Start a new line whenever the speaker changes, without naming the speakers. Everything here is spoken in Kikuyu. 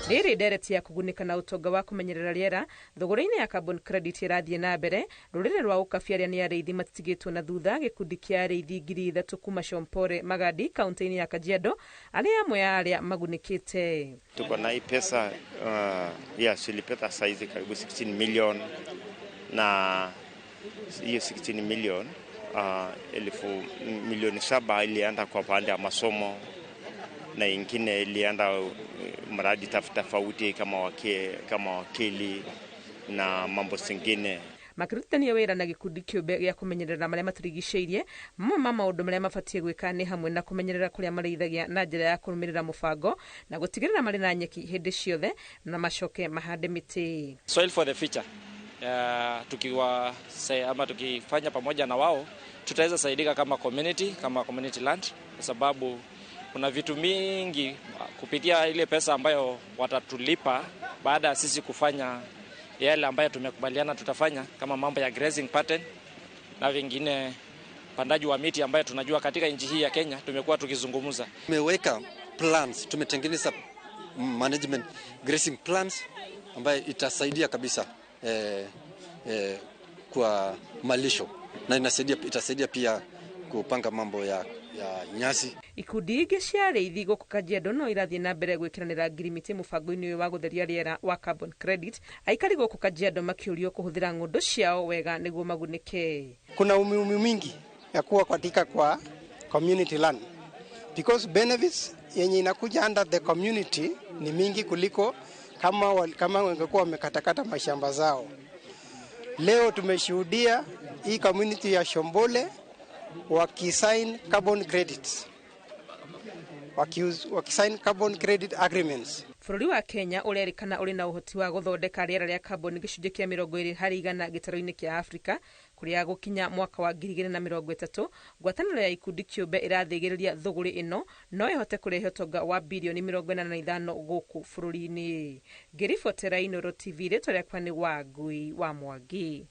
Rĩrĩ ndereti ya kũgunĩka na ũtonga wa kũmenyerera rĩera thogora-inĩ ya carbon credit ĩrathiĩ na mbere. Rũrĩrĩ rwa ũkabi arĩa nĩ arĩithi matitigĩtwo na thutha. Gĩkundi kĩa arĩithi 3,000 kuma Shompore Magadi kaunti-inĩ ya Kajiado arĩa amwe a arĩa magunĩkĩte.
Tuko na hii pesa ya tulipata saizi karibu 16 million, na hiyo 16 million elfu milioni 7 ilienda kwa pande ya masomo na ingine ilienda mradi tofauti kama wakili na mambo zingine.
Makĩrutithania wĩra na gĩkundi kĩũmbe gĩa kũmenyerera marĩa matũrigicĩirie, mamwe ma maũndũ marĩa mabatiĩ gwĩka nĩ hamwe na kũmenyerera kũrĩa marĩithagia na njĩra ya kũrũmĩrĩra mũbango na gũtigĩrĩra marĩ na nyeki hĩndĩ ciothe na macoke mahande mĩtĩ.
Soil for the future. Tukiwa ama tukifanya pamoja na wao tutaweza saidika kama community land, kwa sababu kuna vitu mingi kupitia ile pesa ambayo watatulipa baada ya sisi kufanya yale ambayo tumekubaliana tutafanya, kama mambo ya grazing pattern na vingine, pandaji wa miti ambayo tunajua katika nchi hii ya Kenya tumekuwa tukizungumza.
Tumeweka plans, tumetengeneza management grazing plans ambayo itasaidia kabisa kwa malisho, na itasaidia pia kupanga mambo ya nyasi.
Ikundi ingĩ cia arĩithi gũkũ Kajiado no irathiĩ na mbere gwĩkĩranĩra ngirimiti mũbango-inĩ ũyũ wa gũtheria rĩera wa carbon credit. Aikari gũkũ Kajiado makĩũrio kũhũthĩra ng'ũndũ ciao wega nĩguo magunĩke.
Kuna umuhimu mingi ya kuwa katika kwa community land, because benefits yenye inakuja under the community ni mingi kuliko kama wangekuwa wamekatakata mashamba zao. Leo tumeshuhudia hii community ya Shombole wakisign carbon credits, wakisign carbon credit agreements.
Bũrũri wa Kenya ũrerĩkana ũrĩ na ũhoti wa gũthondeka rĩera rĩa carbon gĩcunjĩ kĩa 20% gĩtarũ-inĩ kĩa Afrika kũrĩa gũkinya mwaka wa 2030. Ngwatanĩro ya ikundi kĩũmbe ĩrathĩgĩrĩria thũgũrĩ ĩno no ĩhote kũrehe ũtonga wa birioni 85 gũkũ bũrũri-inĩ. Ngĩribotera Inooro TV, rĩtwa rĩakwa nĩ Wangui wa Mwangi.